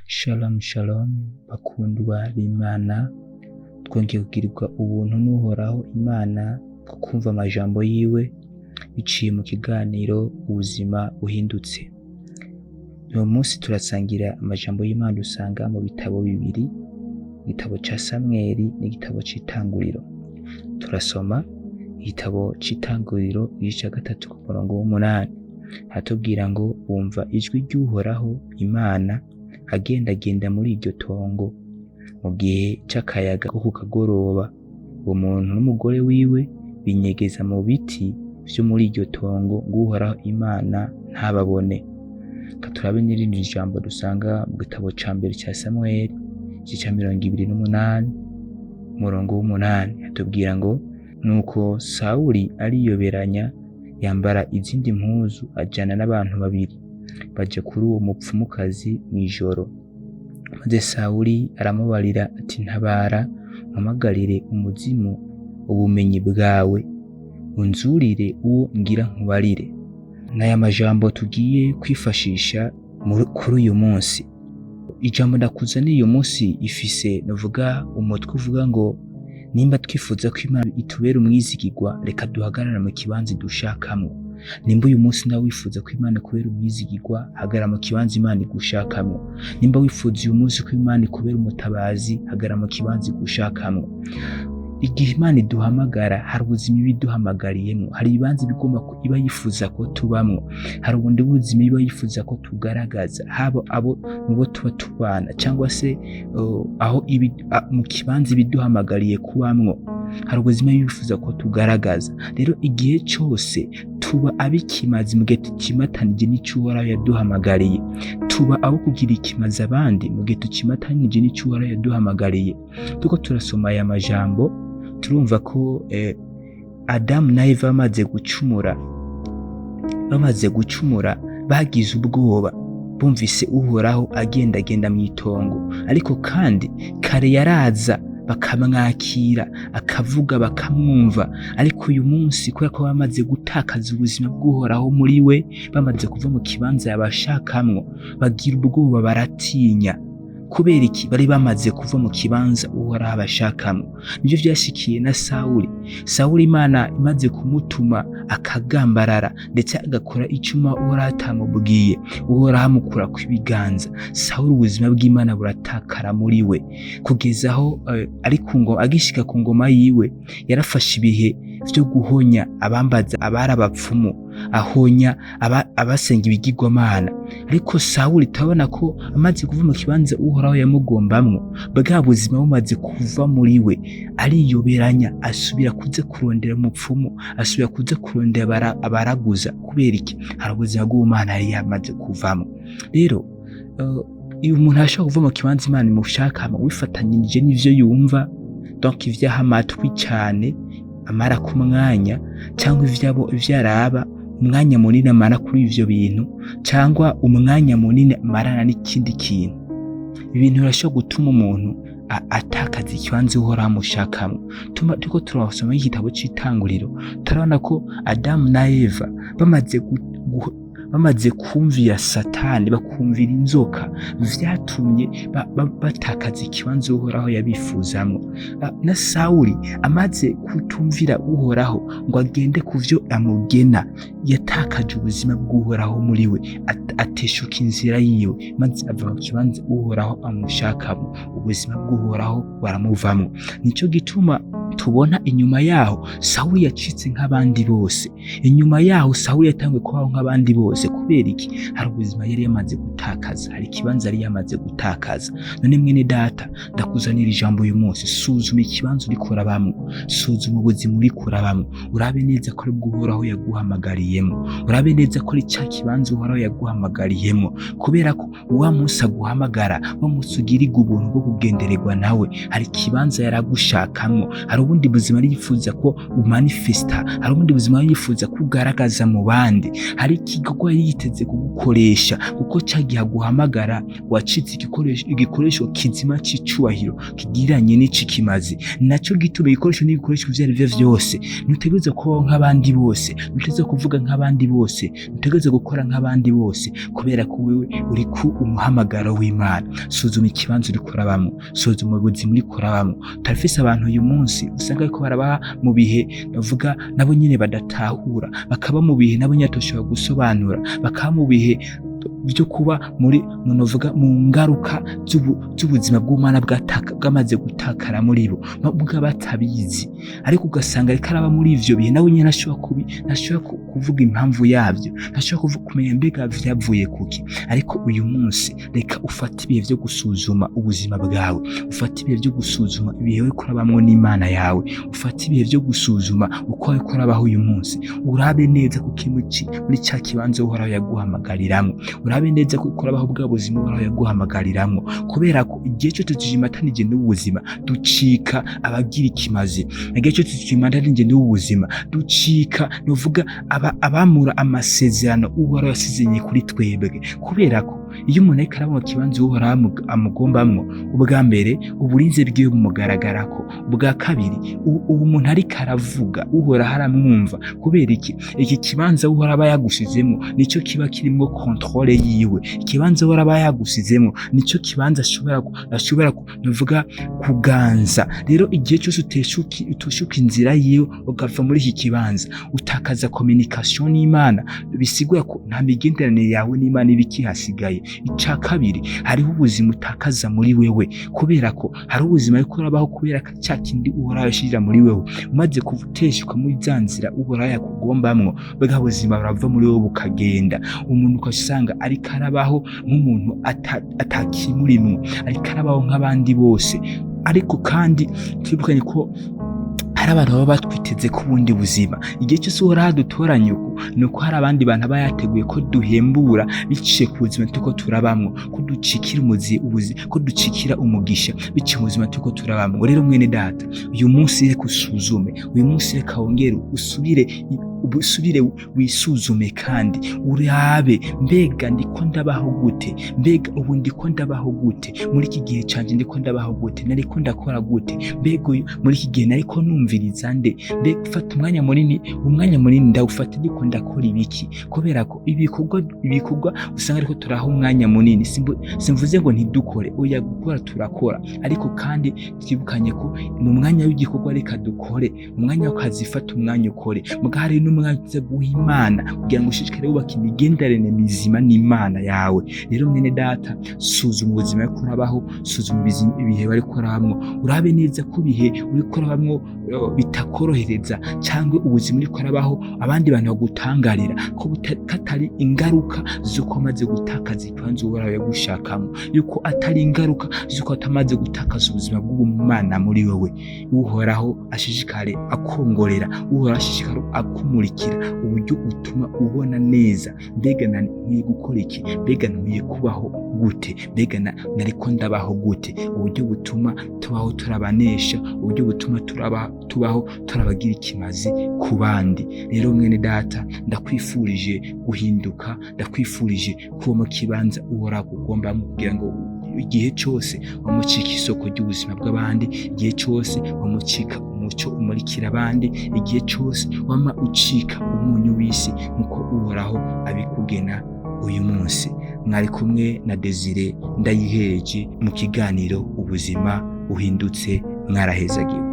Shalom shalom bakundwa b'Imana, twongeye kugirirwa ubuntu n'Uhoraho Imana bwo kumva amajambo yiwe biciye mu kiganiro Ubuzima Buhindutse. Uyu munsi turasangira amajambo y'Imana dusanga mu bitabo bibiri, igitabo ca Samweli n'igitabo c'Itanguriro. Turasoma igitabo c'Itanguriro igice ca 3 ku murongo w'8, haratubwira ngo: "Bumva ijwi ry'Uhoraho Imana agendagenda muri iryo tongo mu gihe c'akayaga ko ku kagoroba. Uwo muntu n'umugore wiwe binyegeza mu biti vyo muri iryo tongo ngo Uhoraho Imana ntababone." Reka turabe n'irindi jambo dusanga mu gitabo ca mbere ca Samweli, igice ca 28, umurongo w'8, hatubwira ngo: "Nuko Sawuli ariyoberanya, yambara izindi mpuzu, ajana n'abantu babiri, baja kuri uwo mupfumukazi mw'ijoro. Maze Sawuli aramubarira ati: 'Ntabara, umpamagarire umuzimu ubumenyi bwawe, unzurire uwo ngira nkubarire.'" N'aya majambo tugiye kwifashisha kuri uyu munsi. Ijambo ndakuzaniye uyu munsi ifise, novuga, umutwe uvuga ngo: nimba twifuza ko Imana itubera umwizigirwa, reka duhagarare mu kibanza idushakamwo. Nimba uyu munsi nawe wifuza ko Imana ikubera umwizigirwa, hagarara mu kibanza Imana igushakamwo. Nimba wifuza uyu munsi ko Imana ikubera umutabazi, hagarara mu kibanza igushakamwo. Igihe Imana iduhamagara, hari ubuzima iba iduhamagariyemwo, hari ibibanza ibigomba iba yifuza ko tubamwo, hari ubundi buzima iba yifuza ko tugaragaza, haba abo mubo tuba tubana cyangwa se aho ibi, mu kibanza ibiduhamagariye kubamwo, hari ubuzima iba yifuza ko tugaragaza. Rero igihe cyose tuba ab'ikimazi mu gihe tukimatanije n'ico Uhoraho yaduhamagariye. Tuba abo kugira ikimazi abandi mu gihe tukimatanije n'ico Uhoraho yaduhamagariye. Turiko turasoma aya majambo, turumva ko Adamu na Eva bamaze gucumura bagize ubwoba bumvise Uhoraho agendagenda mu itongo. Ariko kandi kare yaraza bakamwakira, akavuga bakamwumva. Ariko uyu munsi, kubera ko bamaze gutakaza ubuzima bw'Uhoraho muri we, bamaze kuva mu kibanza yabashakamwo, bagira ubwoba, baratinya. Kubera iki? Bari bamaze kuva mu kibanza Uhoraho abashakamwo. Nivyo vyashikiye na Sawuli. Sawuli, Imana imaze kumutuma akagambarara, ndetse agakora icuma Uhoraho atamubwiye, Uhoraho amukura kw'ibiganza. Sawuli, ubuzima bw'Imana buratakara muri we, kugeza aho ari ku ngoma, agishika ku ngoma yiwe, yarafashe ibihe vyo guhonya abambaza, abari abapfumu, ahonya abasenga ibigirwamana. Ariko Sawuli, turabona ko amaze kuva mu kibanza Uhoraho yamugombamwo, bwa buzima bumaze kuva muri we, ariyoberanya, asubira kuza kurondera umupfumu, asubira kuza kurondera abaraguza. Kubera iki? Hari ubuzima bw'Ubumana yari yamaze kuvamo. Rero iyo umuntu ashobora kuva mu kibanza Imana imushakamo, wifatanyije n'ivyo yumva, donc ivyaha amatwi cane amara ku mwanya, cyangwa ivyabo ivyo araba, umwanya munini amara kuri ivyo bintu, cyangwa umwanya munini amarana n'ikindi kintu, ibintu birashobora gutuma umuntu atakaza ikibanza Uhoraho amushakamwo. Tuma turiko turasoma igitabo c'Itanguriro, turabona ko Adamu na Eva bamaze kumvira Satani, bakumvira inzoka, vyatumye batakaza ikibanza Uhoraho yabifuzamwo. Na Sawuli amaze kutumvira Uhoraho ngo agende ku vyo amugena, yatakaje ubuzima bw'Uhoraho muri we, ateshuka inzira yiwe, maze ava mu kibanza Uhoraho amushakamo, ubuzima bw'Uhoraho baramuvamwo. Nico gituma tubona inyuma yaho Sawuli yacitse nk'abandi bose. Inyuma yaho Sawuli yatanguye kubaho nk'abandi bose. Kubera iki? Hari ubuzima yari yamaze gutakaza, hari ikibanza yari yamaze gutakaza. None mwene data, ndakuzanira ijambo uyu munsi: suzuma ikibanza uriko urabamwo, suzuma ubuzima uriko urabamwo, urabe neza ko ari bwo Uhoraho yaguhamagariyemo, urabe neza ko ari cya kibanza Uhoraho yaguhamagariyemo. Kubera ko wa munsi aguhamagara, wa munsi ugirirwa ubuntu bwo kugendererwa nawe, hari ikibanza yaragushakamwo, hari ubundi buzima yari yifuza ko umanifesta, hari ubundi buzima yari yifuza ko ugaragaza mu bandi, hari igikorwa yari yiteze kugukoresha, kuko ca Igihe aguhamagara, wacitse igikoresho kizima c'icubahiro kigereranye n'icikimazi. Naco gituma igikoresho n'ibikoresho ivyo ari vyo vyose, ntutegerezwa kubaho nk'abandi bose, ntutegerezwa kuvuga nk'abandi bose, ntutegerezwa gukora nk'abandi bose, kubera ko wewe uriko umuhamagaro w'Imana. Suzuma ikibanza uriko urabamwo, suzuma ubuzima uriko urabamwo. Turafise abantu uyu munsi usanga bariko barabaha mu bihe bavuga nabo nyene badatahura, bakaba mu bihe nabo nyene batoshobora gusobanura, bakaba mu bihe byo kuba muri novuga mu ngaruka z'ubuzima bw'umwana bwamaze gutakara muri bo, muga batabizi. Ariko ugasanga ariko araba muri ivyo bihe, nawe nyene ntashobora kuvuga impamvu yavyo, ntashobora kumenya mbega vyavuye kuki. Ariko uyu munsi reka ufate ibihe vyo gusuzuma ubuzima bwawe, ufate ibihe vyo gusuzuma ibihe uriko urabamwo n'Imana yawe, ufate ibihe vyo gusuzuma uko uriko urabaho uyu munsi, urabe neza ko kiri muri ca kibanza Uhoraho yaguhamagariramwo, urabe neza ko uriko urabaho bwa buzima Uhoraho yaguhamagariramwo. Kubera ko igihe cyose tujimatanije n'ubuzima, ducika abagira ikimazi. Igihe cyose tujimatanije n'ubuzima, ducika nuvuga abamura amasezerano Uhoraho yasizanye kuri twebwe. Kubera ko iyo umuntu ariko araba mu kibanza Uhoraho amugombamwo, ubwa mbere uburinzi bwiwe bumugaragarako, ubwa kabiri ubu umuntu ariko aravuga Uhoraho aramwumva. Kubera iki? Iki kibanza Uhoraho aba yagushizemo nico kiba kirimwo contrôle yiwe. Ikibanza Uhoraho aba yagusizemo nico kibanza ashobora nuvuga kuganza. Rero igihe cyose uteshuka inzira yiwe, ukava muri iki kibanza, utakaza communication n'Imana, bisigura ko nta migenderanire yawe n'Imana iba ikihasigaye. Ica kabiri, hariho ubuzima utakaza muri wewe, kubera ko hari ubuzima ariko urabaho kubera ko cya kindi Uhoraho yashirira muri wewe. Umaze guteshuka muri za nzira Uhoraho yakugombamwo, bwa buzima burava muri wewe bukagenda. Umuntu ugasanga ariko arabaho nk'umuntu atakimurimwo, ariko arabaho nk'abandi bose. Ariko kandi twibukanye ko hari abantu baba batwiteze ko ubundi buzima. Igihe cyose Uhoraho adutoranya uku, ni uko hari abandi bantu aba yateguye ko duhembura biciye ku buzima turiko turabamwo, ko ducikira umuzi ubuzi, ko ducikira umugisha biciye mu buzima turiko turabamwo. Rero mwene data, uyu munsi reka usuzume, uyu munsi reka wongere usubire wisuzume kandi urabe: mbega ndiko ndabaho gute? Mbega ubu ndiko ndabaho gute? Muri iki gihe canje ndiko ndabaho gute? Nariko ndakora gute? Mbega muri iki gihe nariko numviriza nde? Mbega ufata umwanya munini, umwanya munini ndawufata ndiko ndakora ibiki? Kubera ko ibikorwa usanga ariko turaha umwanya munini. Simvuze ngo ntidukore, oya, gukora turakora, ariko kandi twibukanye ko mu mwanya w'igikorwa reka dukore, mu mwanya w'akazi fata umwanya ukore, muga hari n'umwanya uza guha Imana kugira ngo ushishikare wubaka imigenderanire mizima n'Imana yawe. Rero mwene data, suzuma ubuzima uriko urabaho, suzuma ibihe bariko urabamwo, urabe neza ko ibihe uriko urabamwo bitakorohereza, cyangwa ubuzima uriko urabaho abandi bantu bagutangarira ko katari ingaruka z'uko wamaze gutakaza ikibanza Uhoraho yagushakamo, yuko atari ingaruka z'uko atamaze gutakaza ubuzima bw'ubumana muri wewe. Uhoraho ashishikare akongorera, Uhoraho ashishikare akumurikira uburyo utuma ubona neza: mbega nkwiye gukora iki? Mbega nkwiye kubaho gute? Mbega nariko ndabaho gute? Uburyo butuma tubaho turabanesha, uburyo butuma tubaho turabagira ikimazi ku bandi. Rero mwene data, ndakwifurije guhinduka, ndakwifurije kuba mu kibanza Uhoraho akugombamo, kugira ngo igihe cyose wamucika isoko ry'ubuzima bw'abandi, igihe cyose wamucika umucyo umurikira abandi, igihe cyose wama ucika umunyu w'isi nk'uko Uhoraho abikugena uyu munsi. Mwari kumwe na Desire Ndayihereje mu kiganiro Ubuzima Buhindutse. Mwarahezagiwe.